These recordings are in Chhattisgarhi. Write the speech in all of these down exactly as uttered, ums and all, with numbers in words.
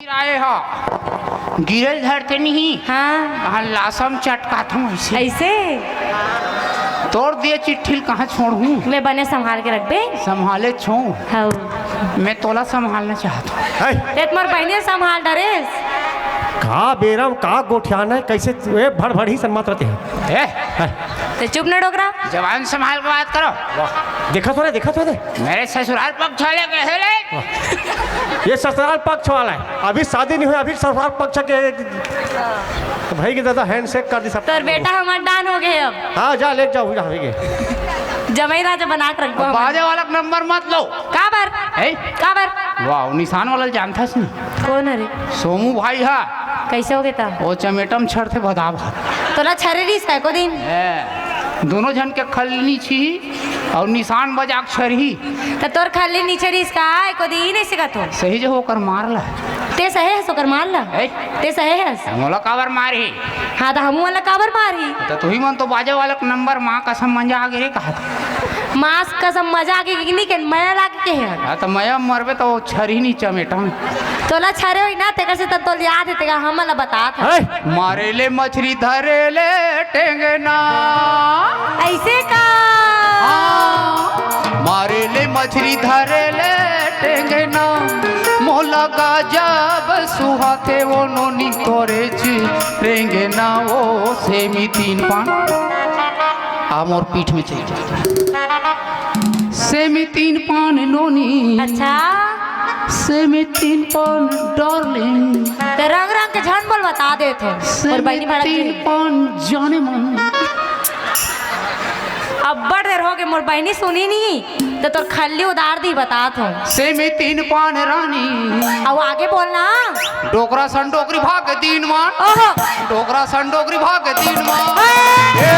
गिराए हा, गिरल धरते नहीं। हाँ। कहाँ लासम चटकात हूँ ऐसे। ऐसे? तोड़ दिए चिट्ठी ल कहाँ छोड़हूँ? मैं बने संभाल के रखबे। संभाले छो। हौ। मैं तोला संभालना चाहत हूँ। है। ते त मोर बहिनी संभाल डरेस। का बेरम, का गोठियाना है, कैसे ए भड़ भड़ ही सनमात रहते हैं। ए, है। ते चुप ना डोकरा। जबान संभाल के बात करो। वाह, देखा तो रे, देखा तो रे। मेरे ससुराल पक्ष वाले कहे ले। ये ससुराल पक्ष वाला है, अभी शादी नहीं हुई, अभी ससुराल पक्ष के तो भाई के दादा handshake कर दी सब। तोर बेटा हमार डान हो गए अब। हाँ, जा, ले जाओ, जा, हो गए। जमाई राजा बना के रखबो अब हम। बाजे वाला के नंबर मत लो। का बर? है? का बर? वाह, निशान वाला जानता है ना? कौन है रे? सोमू भाई हा। कैसे हो गए ता? वो चमेटम छरथे बदाब हा। तोला छरे रिस है को दिन? ए, दोनों झन के खल्ली छी और निशान बजा के छरही। त तोर खल्ली नी छरिस का? एको दिन नहीं सिखत हो। सही जो ओकर मार ला। ते सहे हस ओकर मार ला? ए? ते सहे हस? मोला काबर मारही? हाँ, त हमू वाला काबर मारही? त तुही मन तो बाजे वाला के नंबर माँ कसम मजा आ गे रे कहा था। माँ कसम मजा आ गे कि नहीं के मया लाग के है। हाँ, त मया मरबे तो छरही नहीं चमेटा में। तोला छरे होई ना, तेकर से त तोल याद है, तेका हमन ला बतात है। है? मारे ले मछरी धरे ले टेंगना। ऐसे का? हाँ, मारे ले मछरी धरे ले टेंगना, मोला गजब सुहाथे वो नोनी तोरे च रेंगना वो सेमी तीन पान। आ मोर पीठ में चल जा। सेमी तीन पान नोनी। अच्छा। सेमी तीन पान डार्लिंग। ते रंग रंग के झन बोल बता देत हो। और सेमी बहिनी भड़क तीन गई। पान जाने मन। अब्बड़ देर हो गए, मोर बहिनी सुनी नहीं, तो तोर खल्ली उधार दी, बतात हो। सेमी तीन पान रानी। अब आगे बोलना। डोकरा सन डोकरी भाग दिन मान। ओहो। डोकरा सन डोकरी भाग दिन मान। ए!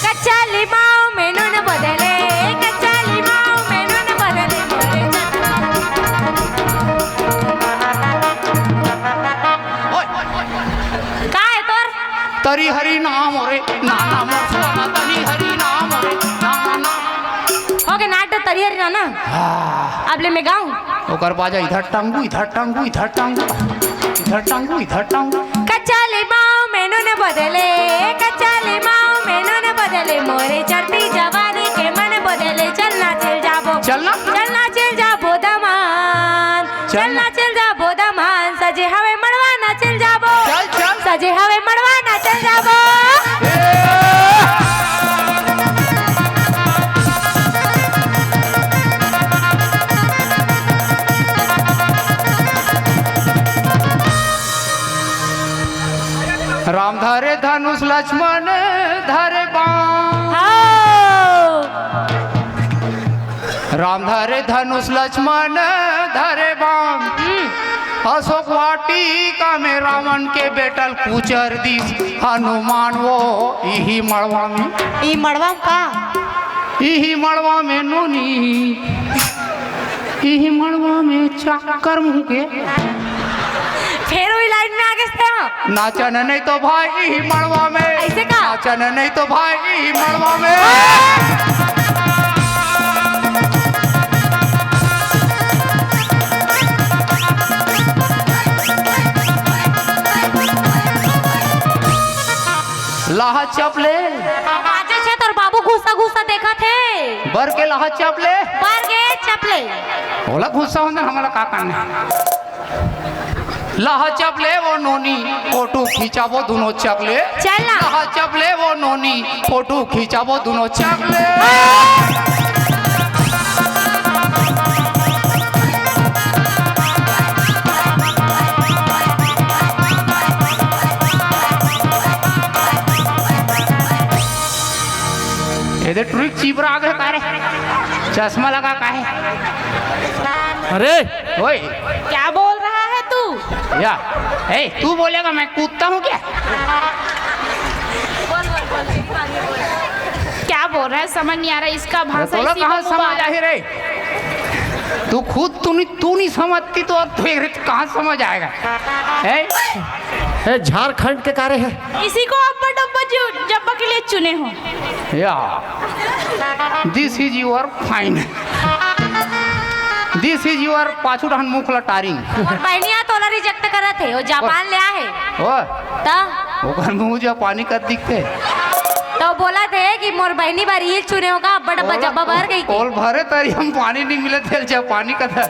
कच्चा लिमाऊ में नून बदले, कच्चा लिमाऊ में नून बदले, मोरे चटनी। ओए! का है तोर? तरी हरी नाम रे, नाना मोर सुआ, तरी हरी नाम रे, नाना। हो गए नाटक तरी हरी नाना। हाँ। अब ले मैं गाऊं? ओकर बाजा इधर टांगू, इधर टांगू, इधर टांगू, इधर टांगू, इधर टांगू। कच्चा लिमाऊ में नून बदले, कच्चा लिमाऊ में नून बदले, मोरे चढ़ती जवानी के मन बदले। चलना चल जाबो, चलना? चलना चल जाबो दमान, चलना। चलना चल जाबो दमान, सजे हवे मड़वा ना चल जाबो, चल, चल। सजे हवे मड़वा ना चल जाबो। ए! राम धरे धनुष लक्ष्मण धरे बाण। हाँ। राम धरे धनुष लक्ष्मण धरे बाण। हम्म। अशोक वाटिका में रावण के बेटा ल कुचर दिस हनुमान वो इही मड़वा में। ई मड़वा में का? इही मड़वा में नोनी, इही मड़वा में चाकर मुँह के। फेर वही लाइन में आ गए थे हम। नाचन नहीं तो भाई इही मड़वा में। ऐसे का? नाचन नहीं तो भाई इही मड़वा में। लाहा चपले। बाजे छे तोर बाबू घुसा घुसा देखत हे। बर के लाहा चपले। बर के चपले। ओला घुसा होंदे, हमला का करना? लाहा चपले वो नोनी, फोटो खिंचाबो दोनों चपले। चल ना। लाहा चपले वो नोनी, फोटो खिंचाबो दोनों चपले। एदे टुरी के चिबरा आ गे का रे? चश्मा लगा का हे? अरे! ओए! क्या बोल रहा है तू? या, ए, तू बोलेगा, मैं कुत्ता हूँ क्या? क्या बोल रहा है, समझ नहीं आ रहा इसका भाषा, तोला इसी को कहाँ समझ मुबारक। आही रे? तू खुद तू नहीं, तू नहीं समझती तो और तू एक कहाँ समझ आएगा? हैं? ए, झारखंड के कारे है? इसी को अब्बा डब्बा जो जब्बा के लिए चुने हो। या, this is your fine, this is your पाछू डहन मुख ला टारिंग। मोर बहनिया तोला रिजेक्ट करत हे, वो जापान ले आहे। ओ, त ओकर मुंह जापानी कस दिखथे। तो बोलत हे कि मोर बहनी बर रील चुने होगा, अब्बा डब्बा ओला जब्बा भर गई थी। ओल भरे तरी हम पानी नहीं मिले थे, जापानी का था।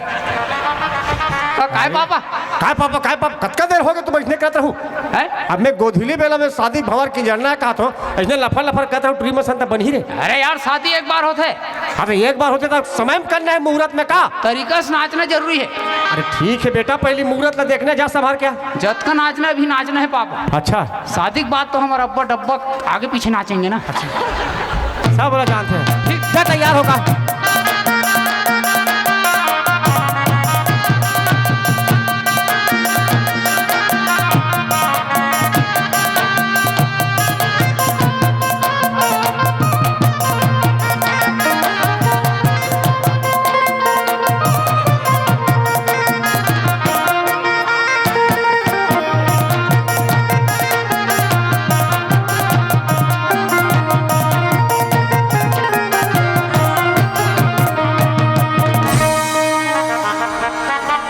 का, काय पापा? काय पापा, काय पापा? कतका देर हो गया तुम इसने कहत रहू? हैं? अब मैं गोधुली बेला में शादी भंवर की जरना कहत हूँ, इसने लफर लफर कहत रहू, टुरी मसन त बन ही रे। अरे यार, शादी एक बार होथे। हाँ, तो एक बार होथे तो समय में करना है, मुहूर्त में का? तरीका से नाचना जरूरी है। अरे ठीक है बेटा, पहली मुहूर्त ला देखने जा, संभाल क्या। जतका नाचना है, अभी नाचना है पापा। अच्छा। शादी के बाद तो हमारा अब्बा डब्बा आगे पीछे नाचेंगे ना। अच्छा। सब बोला जानते हैं। ठीक। क्या तैयार होगा?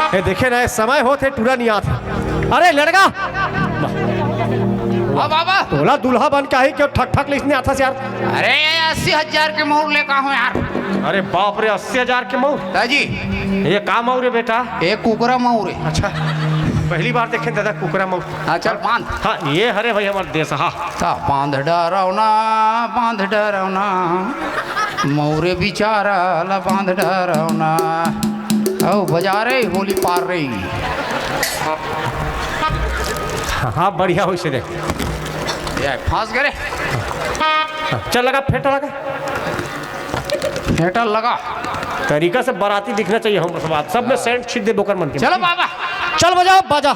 ए, देखे ना, समय होत हे, टूरा नहीं आत हे। अरे लड़का, वाह बाबा। तोला दूल्हा बन के आही, क्यों ठक ठक ले इसने आथस यार? अरे, अस्सी हजार के मऊर लेके आए हो यार। अरे बाप रे, अस्सी हजार के मऊर? दाजी। ये का मऊर है बेटा? ये कुकरा मऊर है। अच्छा, पहली बार देखे दादा कुकरा मऊर। हाँ, चल बांध। हाँ, ये हरे भाई हमारे देश, हाँ। ता बांध डरौना, बांध डरौना, मऊरे बिचारा ला बांध डरौना। औ बजा रे, होली पार रे। हाँ, बढ़िया होइसे देख। ये फंस गए रे। चल लगा, फेंटा लगा। फेंटा लगा। तरीका से बाराती दिखना चाहिए हम सब, सब में सेंट छिट दे बोकर मन के। चलो बाबा। चल बजाओ बाजा।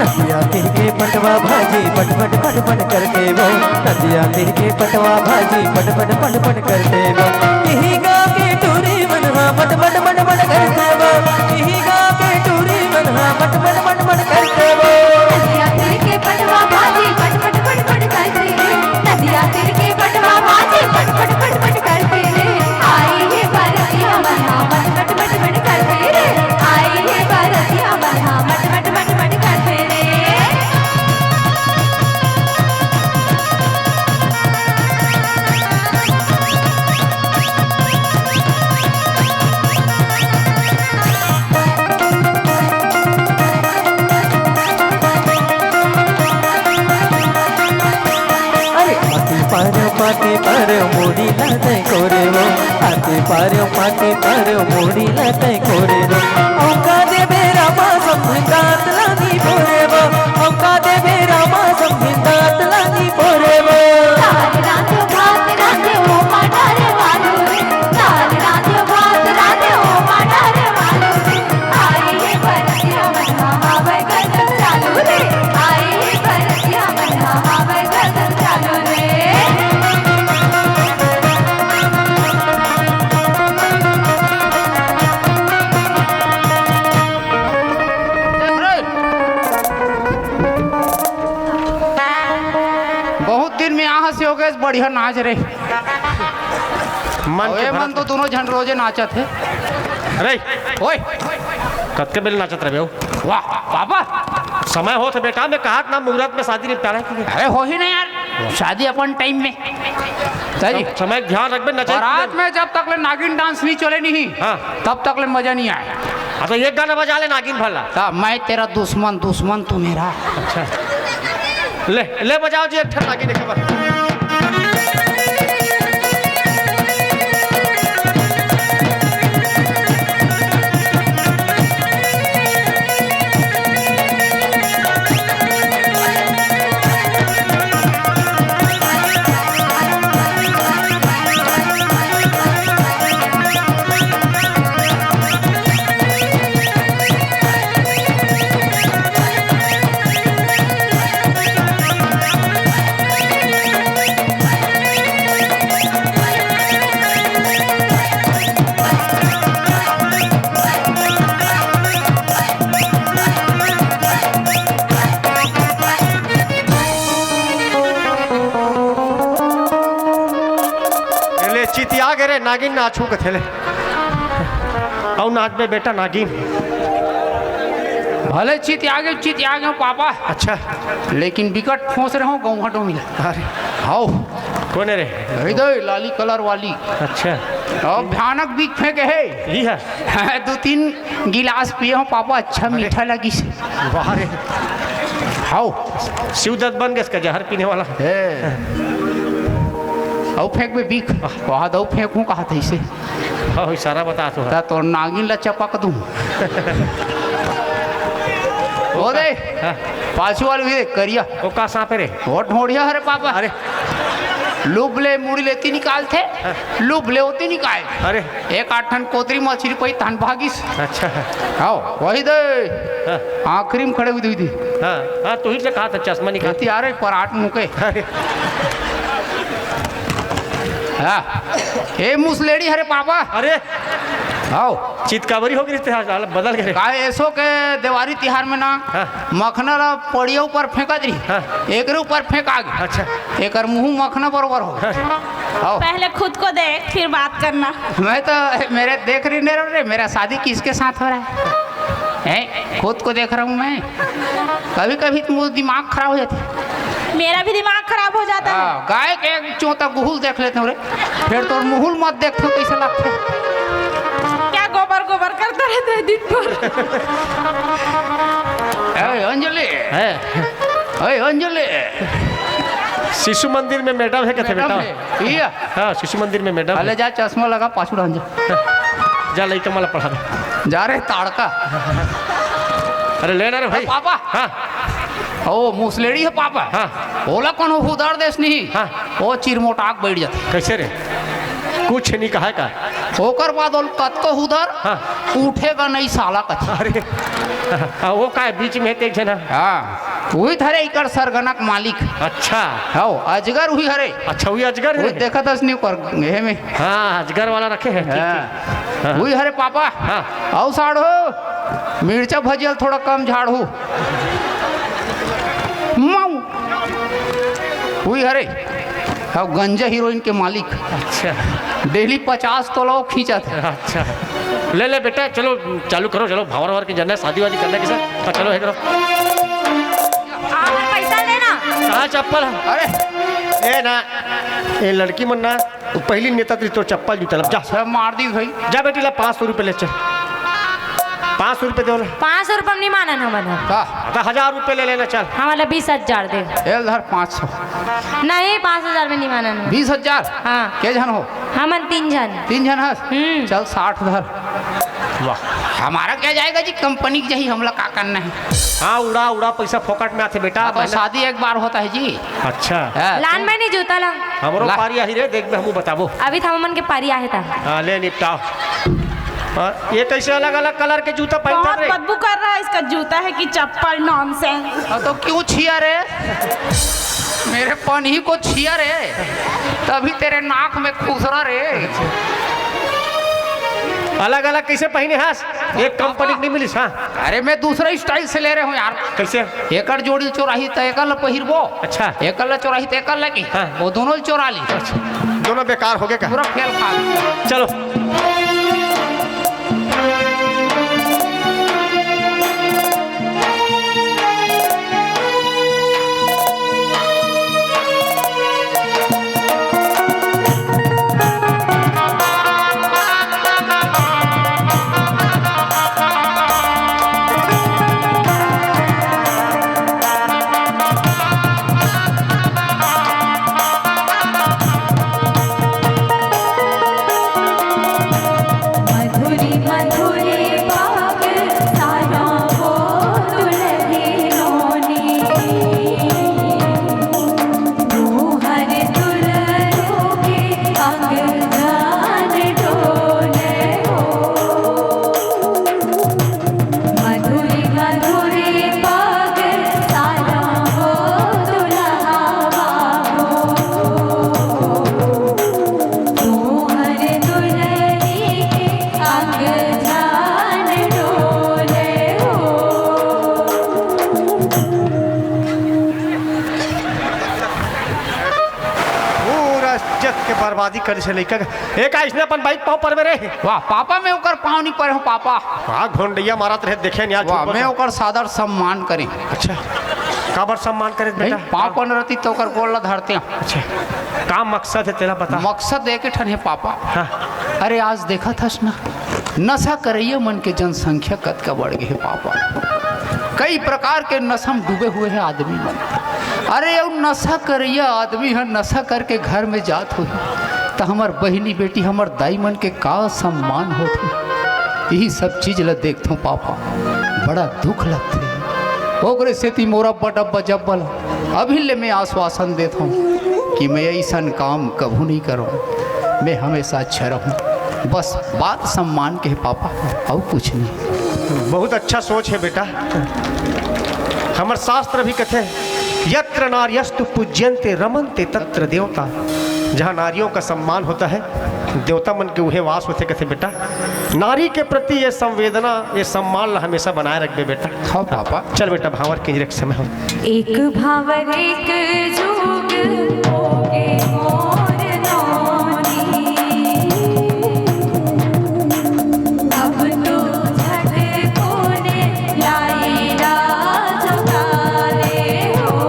नदिया तीर के पटवा भाजी पट पट पट पट करके वो। नदिया तीर के पटवा भाजी पट पट पट पट करके वो। इही गाँव के टूरी मन हा मट मट मट मट करके वो। इही गाँव के टूरी मन हा मट मट मट मट करके वो। नदिया तीर के पटवा भाजी पट पट पट पट करके रे। नदिया तीर के पटवा भाजी पट पट पट पट करके रे। आई हे बरतिया मन हा मट मट मट मट करके रे। आई हे बरतिया मन हा मट मट मट मट करके रे। अरे पाती पार, पाती पार, मुड़ी ला तैं कोरे वो। पाती पार, पाती पार, मुड़ी ला तैं कोरे वो। औका देबे रामा समधिन दांत ला नी पोरे वो। औका देबे रामा समधिन दांत ला नी पोरे वो। ताल रांधो भात रांधो ओ माडारे वालू रे। ताल रांधो भात रांधो ओ माडारे वालू रे। आई हे बरतिया मन हा हावय गजब चालू रे। आई हे बरतिया मन हा हावय गजब चालू रे। बहुत दिन में यहाँ से हो गए, बढ़िया नाच रे। मन के ओए मन भरत तो दोनों झन रोजे नाचत हे। अरे ओए, कतके बेल नाचत रहे हो? वाह बाबा, समय होत हे बेटा, मैं कहत ना मुहूर्त में शादी निपटारा हे। अरे होही ना यार, शादी अपन टाइम में। सही। समय के ध्यान रखबे, नचई बारात कूदई। में जब तक ले नागिन डांस नहीं चले नहीं, हाँ। तब तक ले मजा नहीं आए। हाँ, तो एक गाना बजा ले नागिन भला। ता मैं तेरा दुश्मन, दुश्मन तू मेरा। अच्छा। ले, ले बजाओ जी, एक ठन नागिन एक बार। ले चितिया गे रे, नागिन नाचहूं कथे ले। अउ नाचबे बेटा नागिन। भले चितिया गे, चितिया गे पापा। अच्छा। लेकिन बिकट फोंस रहे हो गौहटो में। अरे। हाओ। कोन हे रे? हे दे, लाली कलर वाली। अच्छा। अउ भयानक बीख फेंके हे। ई हे? दू तीन गिलास पिए हो पापा, अच्छा अरे। मीठा लगिस। वाह रे। हाओ। शिवदत्त बन गेस का जहर पीने वाला। हे। अउ फेंकबे बीख। वाह, अउ फेंकहूं कहा था इसे। हाँ, इशारा बता तो। ता तो नागिन ला चपक दूं। ओ दे। हाँ। पाछू वाले भी देख, करिया। ओ का सांप हे रे? ओ ढोढ़िया हरे पापा। अरे। लुब ले मुड़ी लेती निकालथे, हाँ। लुब ले होती निकाल। अरे। एक आध ठन कोतरी मछरी पई तहन भागिस। अच्छा। हाओ, वही दे। हाँ। आखिरी में खड़े हुई दे। हाँ, हाँ, तू ही से कहा था चश्मा निकाल। कहती, "अरे, पराट मुके।" अरे। हाँ। ए मुसलेड़ी हरे पापा। अरे। हाओ। चितकावरी हो गई रिहिस ते, हाल बदल गे। का एसो के देवारी तिहार में ना, हाँ। मखना ला पड़िया ऊपर फेंकत रही, हाँ। एकरे ऊपर फेंका गे। अच्छा। एकर मुंह मखना बरोबर हो गया। हाँ। हाओ। पहले खुद को देख, फिर बात करना। मैं तो, मेरे देख रही नहीं रे, मेरा शादी किसके साथ हो रहा है? हैं? खुद को देख रहा हूँ मैं। कभी कभी तो मुझे दिमाग खराब हो जाता है। मेरा भी दिमाग खराब हो जाता है। हाँ, गाय के एक चोता गुहुल देख लेते हो रे, फिर तो मुहुल मत देखते हो, कैसे लगते हैं? क्या गोबर गोबर करता रहता है दिन भर? ए, अंजलि। है। ए, अंजलि। शिशु मंदिर में मैडम हे कथे मैडम बेटा। हे। इया। हाँ, शिशु मंदिर में मैडम अले हे। जा, चश्मा लगा, पाछू डाल जा। जा, लइका मन ला पढ़ा दे। जा रे ताड़का। अरे, ले ना रे भाई। पापा। हाँ। ओ, मुसलेड़ी हे पापा। हाँ। ओला कोनो हुदर देस नहीं। हाँ। ओ चिरमोटाक बैठ जाथे। कैसे रे? कुछ नहीं कहा का? ओकर बाद ओल कतको हुदर, हाँ। उठेगा नहीं साला कथे। अरे। हाँ, वो का हे, बीच में हे तेज हे ना। हाँ। उही धरे इकर सरगना के मालिक। अच्छा। हव, अजगर उही हरे। अच्छा, उही अजगर उही हरे? देखत हस नहीं कर, एहे में। हाँ, अजगर वाला रखे हे, ठीक, हाँ। ठीक। हाँ। उही हरे पापा। हाँ। अउ साढ़ू, मिर्चा भजिया ल थोड़ा कम झाड़हू। माऊ। उही हरे। हव, गंजा हीरोइन के मालिक। अच्छा। डेली पचास तोला वो खींचत हे। अच्छा। ले, ले बेटा, चलो, चालू करो, चलो, भावर वावर के जाना हे, शादी वादी करना हे किसे? हाँ, चलो, हे करो। आधा पैसा लेना। कहाँ चप्पल हे? अरे, ए ना, ए लड़की मन ना, वो पहली नेता तेरी तो चप्पल जूता लब, जा। सब मार दी भाई। जा बेटी, ला पाँच सौ रुपये ले चल। पाँच सौ रुपये दे ना। पाँच सौ रुपये में नहीं मानन हमन ह। का? तो हजार रुपये ले लेना, चल। हमन ला बीस हजार दे। ए धर पाँच सौ। नहीं, पाँच हजार में नहीं मानन हमन। बीस हजार? हाँ। के झन हो? हमन तीन झन। तीन झन हस? हम्म। चल, साठ धर। वाह। हमारा क्या जाएगा जी, कंपनी के जाही, हमला का करना हे? हाँ, उड़ा, उड़ा, पैसा फोकट में आथे बेटा, हाँ, तो मेहनत। शादी एक बार होता है जी। अच्छा। हाँ, लान तू मैं नहीं जूता ला। हमरो ला। पारी आही रे, देख बे, हमू बताबो। अभी तो हमन के पारी आहे ता। हाँ, ले निपटाओ। हाँ, ये कैसे अलग-अलग कलर के जूता पहनता बहुत रे? बदबू कर रहा है इसका जूता है कि चप्पल, nonsense। हाँ, तो क्यों छिया रे? मेरे पनही को छिया रे, तभी तेरे नाक में खुसरा रे। अलग-अलग कैसे पहने हस? एक कंपनी के नहीं मिलिस, हाँ। अरे, मैं दूसरा style से ले रहे हूँ यार। कैसे? एकर जोड़ी चोराही त एकर ल पहिरबो। अच्छा। एकर ल चोराही त एकर ल की। हाँ। वो दोनों ल चोरा ली। अच्छा। दोनों बेकार हो गए का? पूरा फेल खा गए। चलो। शादी करे से लइका के। ए, का इसने अपन बाइक पाँव परबे रे? वाह, पापा, मैं ओकर पाँव नहीं परे हूँ, पापा। वाह, घोंडइया मारत रहे, देखे नहीं आज वाह, फुटबॉल मैं का। ओकर सादर सम्मान करें। अच्छा, काबर सम्मान करे नहीं, बेटा? पाँव पन रहती तो ओकर गोड़ ला धरते हैं। अच्छा, का मकसद है तेरा, बता। मकसद एक ठन है, पापा। हाँ। अरे, आज देखत हस ना, नशा करइया मन के जनसंख्या कतका बढ़ गे हे, पापा। कई प्रकार के नशा में डूबे हुए हैं आदमी मन। अरे, अउ नशा करइया आदमी ह नशा करके घर में जात होही, त हमर बहिनी बेटी, हमर दाई मन के का सम्मान होत होही? यही सब चीज ल देखथों पापा, बड़ा दुख लगथे। ओकरे सेती मोर अब्बा डब्बा जब्बा ल अभी ले मैं आश्वासन देत हूँ कि मैं अइसन काम कभू नहीं करूँ, मैं हमेशा अच्छा रहूँ। बस बात सम्मान के हे पापा, अउ कुछ नहीं। बहुत अच्छा सोच है बेटा। हमर शास्त्र भी कथे, "यत्र नार्यस्तु पूज्यन्ते रमन्ते तत्र देवता।" जहाँ नारियों का सम्मान होता है, देवता मन के उहे वास होथे, कथे बेटा। नारी के प्रति ये संवेदना, ये सम्मान ला हमेशा बनाए रखबे बेटा। हाँ पापा। चल बेटा, भांवर किंजरे के समय हो। एक भांवर एक जोग होगे मोर नोनी। अब तो झट कोने लाई राज काले हो।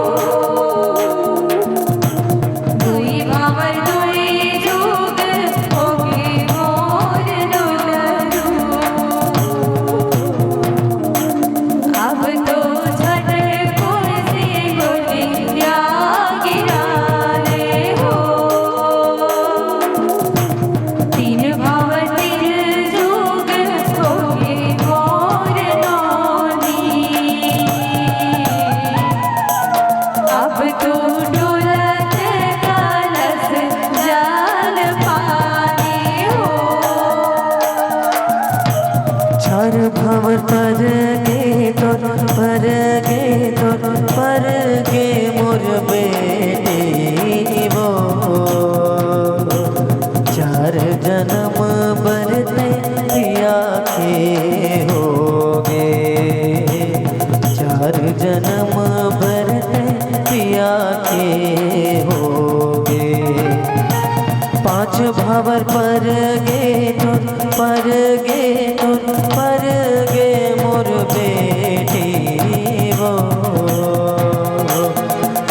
दुई भांवर दुई जोग होगे मोर नोनी। अब तो झटकोर से गोटिया गिरा ले हो। तीन भांवर तीन जोग होगे मोर नोनी। अब तो डोलत कलस जल पानी हो। चार भांवर पर गे तोर, पर गे तोर, पर गे मोर बेटी वो। चार जनम बर तैं पिया के होगे, चार जनम बर तैं पिया के होगे। पांच भांवर पर गे तोर, पर गे तोर, पर गे मोर बेटी वो।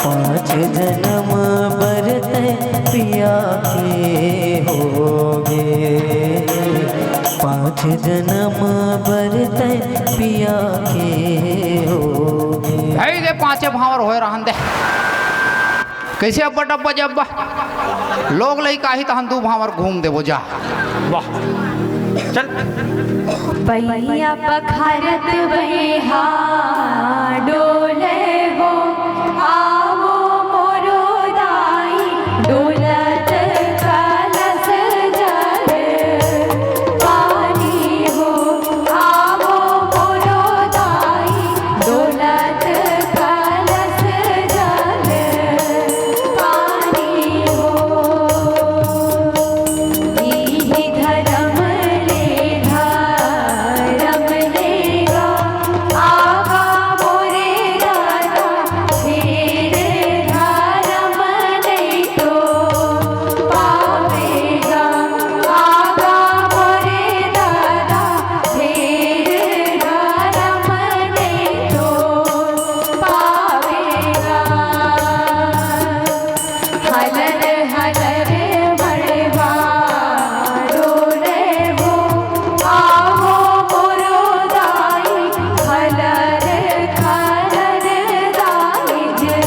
पांच जनम बर तैं पिया के होगे, पांच जनम बर तैं पिया के होगे। भाई दे पांचे भांवर होए रहन दे। कइसे अब्बा डब्बा जब्बा? लोग लइका आही तहन दू भांवर घूम देबो जा। वाह। चल। बइया पखारत बइहा डोले हो, आवो मोरो दाई, डोलत कलस जल पानी हो, आवो मोरो दाई, डोलत कलस जल पानी हो। इही धरम ले धरम लेगा, आगा मोरे दादा, फेर धरम नहीं तो पावेगा, आगा मोरे दादा, फेर धरम नहीं तो पावेगा। हलर हलर बड़वा डोले हो, आवो मोरो दाई, हलर हलर दाई जे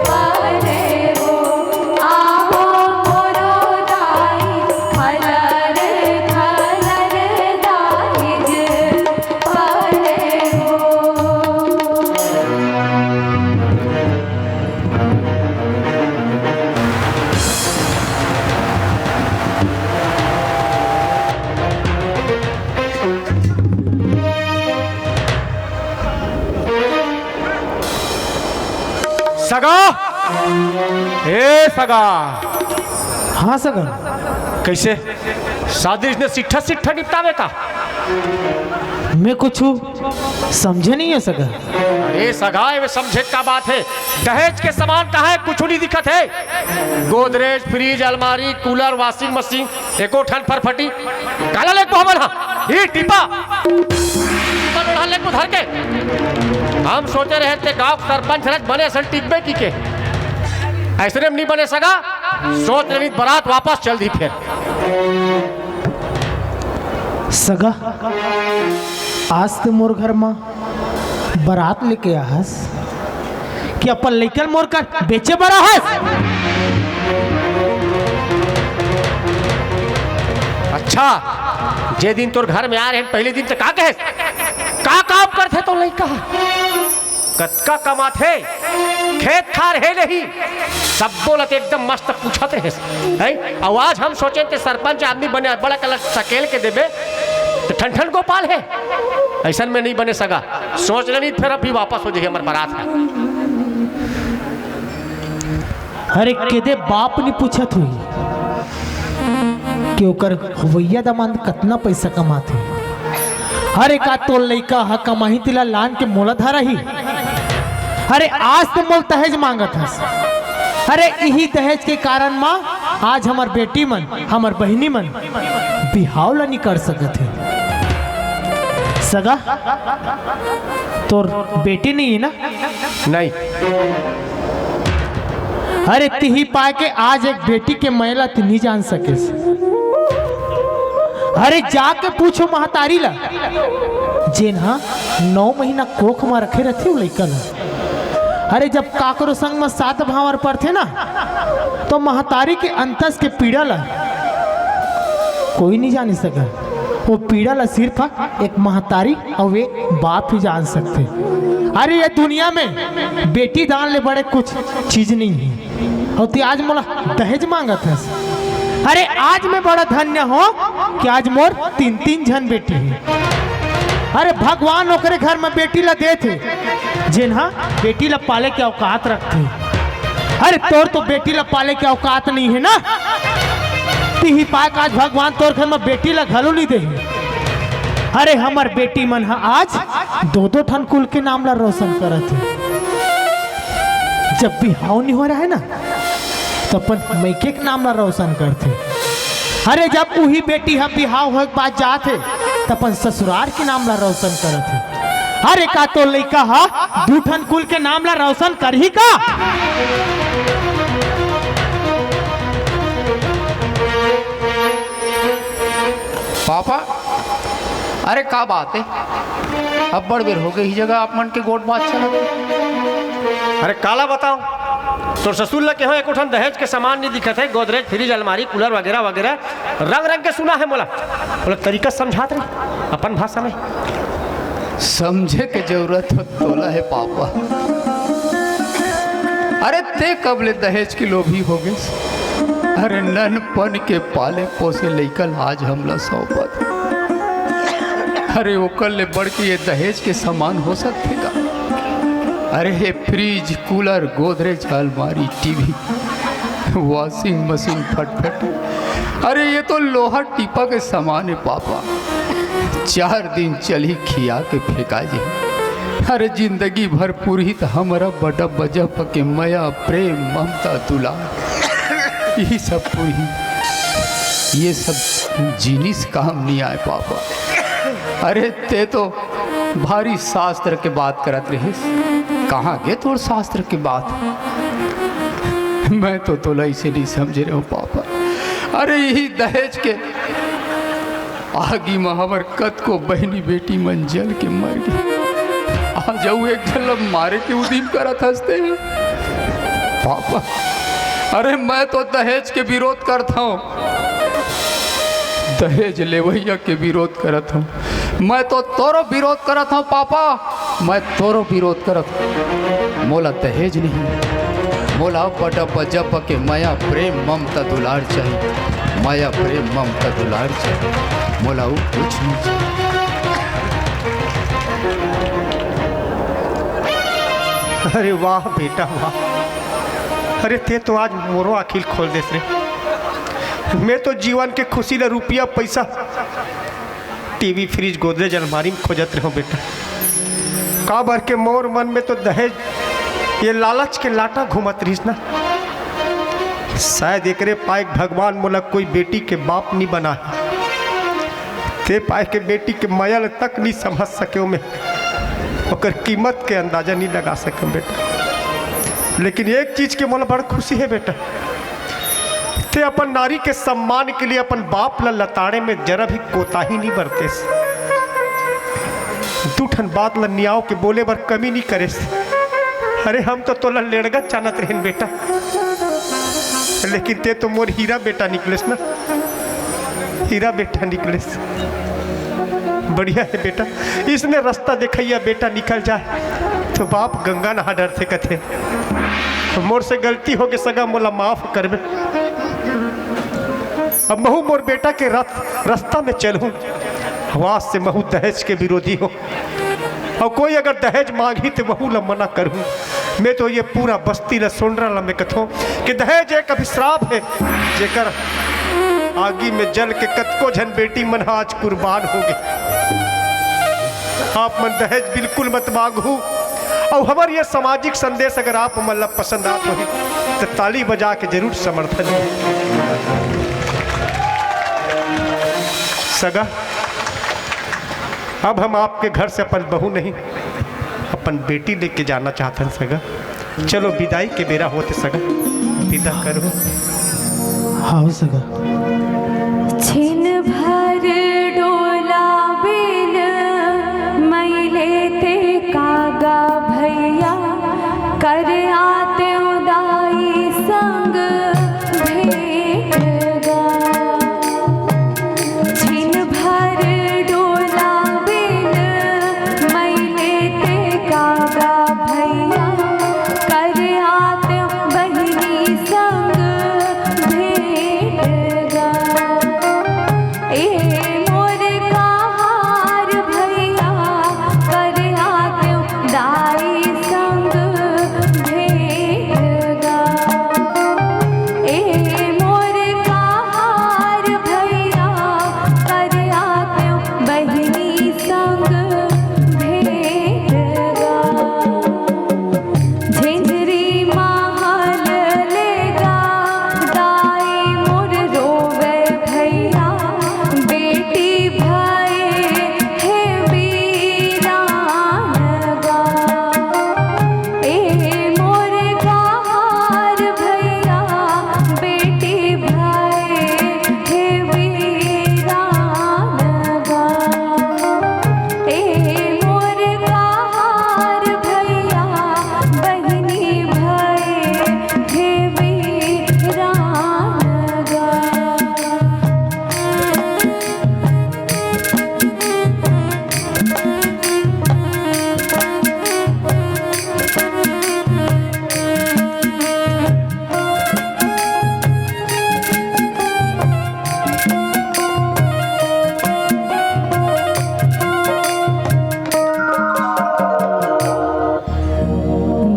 परे हो, आवो मोरो दाई, हलर हलर दाई जे परे हो। सगा, ए सगा। हाँ सगा। कइसे? शादी ने सिट्ठा सिट्ठा निपटावे का? मैं कुछ समझे नहीं है सगा। अरे सगा, ये समझे का बात है? दहेज के सामान कहाँ है? कुछ नहीं दिखत है। गोदरेज, फ्रिज, अलमारी, कूलर, वॉशिंग मशीन, एको ठन फरफटी। काला लेगबो हमन हा? ई टीपा, टीपा लोढ़ा लेगबो धर के। हम सोचे रहे ते गांव सरपंच रहत बने असन टिकबे की के। ऐसने में नहीं बने सगा। सोच लेनी बारात वापस चल दी फिर। सगा, आज ते मोर घर म बारात लेके आहस कि अपन लइकन मोर कर बेचे बर आहस? अच्छा, जे दिन तोर घर में आ रहे हैं, पहले दिन तो का कहे, का काम करथे तो लइका? कतका कमाथे? खेत खार हे नहीं? सब्बो ल ते एकदम मस्त पूछत रहे, हैं? अउ आज हम सोचे ते सरपंच आदमी बने, बड़ा कलर सकेल के देबे, तो ठन ठन गोपाल हे। ऐसन में नहीं बने सगा। सोच लेनी, फिर अभी वापस हो जाइए हमर बारात है। अरे, केदे बाप नहीं पूछत हुई कि ओकर होवइया दामाद कतना पैसा कमाथे। अरे, का तोर लइका ह कमाही तिला लान के मोला धराही? अरे, आज तो मोल दहेज मांगत हस। अरे, इही दहेज के कारण म आज हमर बेटी मन, हमर बहिनी मन बिहाव ला नी कर सकत हे। सगा, तोर बेटी नहीं है ना? नहीं। अरे, तिही पाए के आज एक बेटी के मया ला ते नी जान सकेस। अरे, जाके पूछो महतारी ला, जेन हा नौ महीना कोख म रखे रथे ओ लइका ला। अरे, जब काकरो संग म सात भांवर परथे ना, तो महतारी के अंतस के पीड़ा ला कोई नी जान सके। वो पीड़ा ला सिर्फ एक महतारी अउ एक बाप ही जान सकथे। अरे, ये दुनिया में बेटी दान ले बड़े कुछ चीज नहीं है। अउ ते आज मोला दहेज मांगत हस। अरे, आज मैं बड़ा धन्य हों कि आज मोर तीन तीन झन बेटी हे। अरे, भगवान ओकरे घर में बेटी ला देथे, जेन हा बेटी ला पाले के औकात रखथे। अरे, तोर तो बेटी ला पाले के औकात नहीं है ना, तिही पाए के आज भगवान तोर घर में बेटी ला घलो नहीं दे। अरे, हमर बेटी मन हा आज दो दो ठन कुल के नाम ला रोशन करत हे। जब बिहाव नहीं हो रहा है ना, तो अपन मइके के नाम ला रोशन करथे। अरे, जब उही बेटी ह बिहाव होए के बाद जात हे, त अपन ससुरार के नाम ला रोशन करत हे। अरे, का तो लइका ह दू ठन कुल के नाम ला रोशन करही का? पापा, अरे का बात है, अब्बड़ बेर हो गई ही जगह आप मन के गोठ बात चलत हे। अरे काला बताओ, तोर ससुर ला केहो एको ठन दहेज के सामान नहीं दिखत है, गोदरेज, फ्रिज, अलमारी, कूलर वगैरह वगैरह रंग रंग के सुना है मोला। बोला तरीका समझात रही अपन भाषा में। समझे के जरूरत हो तोला है पापा। अरे ते कब ले दहेज के लोभी हो गइस? अरे ननपन के पाले पोसे लइका ल आज हमला सौंपत। अरे ओकर ले बढ़ के ये दहेज के सामान हो सकथे का? अरे हे फ्रिज, कूलर, गोदरेज, अलमारी, टीवी, वॉशिंग मशीन, फटफटी, अरे ये तो लोहा टीपा के सामान है पापा। चार दिन चलही खिया के फेंका जाही। अरे जिंदगी भर पुरही त हमर अब्बा डब्बा जब्बा के मया, प्रेम, ममता, दुलार, यही सब पुरही। ये सब जिनिस काम नहीं आए पापा। अरे ते तो भारी शास्त्र के बात करत रहिस, कहाँ गे तोर शास्त्र के बात? मैं तो तोला इसे नहीं समझे रहे हूँ पापा। अरे यही दहेज के आगी म हमर कतको बहिनी बेटी मन जल के मर गे। आज अउ एक झन ल मारे के उदिम करत हस ते। पापा, अरे मैं तो दहेज के विरोध करत हूँ, दहेज लेवैया के विरोध करत हूँ। मैं तो तोरो विरोध करत हूँ पापा, मैं तोरो विरोध करत हूँ। मोला दहेज नहीं, मोला अब्बा डब्बा जब्बा के मया, प्रेम, ममता, दुलार चाहिए। मया, प्रेम, ममता, दुलार चाहिए। मोला अउ कुछ नहीं चाहिए। अरे वाह बेटा वाह, अरे ते तो आज मोरो आँखी ल खोल देस रे। मैं तो जीवन के खुशी ल रुपया पैसा टीवी, फ्रिज, गोदरेज, अलमारी में खोजत रहो बेटा। काबर के मोर मन में तो दहेज, ये लालच के लाटा घूमत रहिस ना। शायद एकरे पाए भगवान मोला कोई बेटी के बाप नहीं बना। ते पाए के बेटी के मया ल तक नहीं समझ सके, मैं ओकर कीमत के अंदाजा नहीं लगा सके बेटा। लेकिन एक चीज के मोला बड़ खुशी है बेटा, ते अपन नारी के सम्मान के लिए अपन बाप ल लताड़े में जरा भी कोताही नहीं बरतेस। दू ठन बात ल नियाव के बोले बर कमी नहीं करेस। अरे, हम तो तोला लेड़गत जानत रहेन बेटा, लेकिन ते तो मोर हीरा बेटा निकलेस ना, हीरा बेटा निकलेस। बढ़िया है बेटा, इसने रास्ता देखैया बेटा निकल जाए तो बाप गंगा नहा डरथे कथे। मोर से गलती होगे सगा, मोला माफ करबे। अब महू मोर बेटा के रथ, रास्ता में चलहूँ, आवाज से महू दहेज के विरोधी हो। और कोई अगर दहेज मांगी तो महू ला मना करहूँ। मैं तो ये पूरा बस्ती ला, सोंडरा ला मैं कथों कि दहेज एक अभिश्राप है, जेकर आगी में जल के कतको झन बेटी मन आज कुर्बान होगे। आप मन दहेज बिल्कुल मत मांगहू। और हमर ये सामाजिक संदेश अगर आप मन ला पसंद आत होही तो ताली बजा के जरूर समर्थन दे। सगा, अब हम आपके घर से अपन बहू नहीं, अपन बेटी लेके जाना चाहत हन सगा। चलो, विदाई के बेरा होत हे सगा, विदा करो। हाँ सगा। छिन भर डोला बिन मइले ते कागा भैया, कर आते उदाई संग भेंट गा। छिन भर डोला बिन मइले ते कागा भैया, कर आते बहिनी संग भेंट गा। ए मोर कहार भैया, कर आते दाई संग भेंट गा। ए मोर कहार भैया, कर आते बहिनी संग भेंट गा। झिंझरी महल ले गा, दाई मोर रोवे भैया, बेटी भए हे वीरान गा। ए मोर कहार भैया, बेटी भए हे वीरान गा। ए मोर कहार भैया, बहिनी भए हे वीरान गा।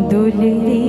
दुलरी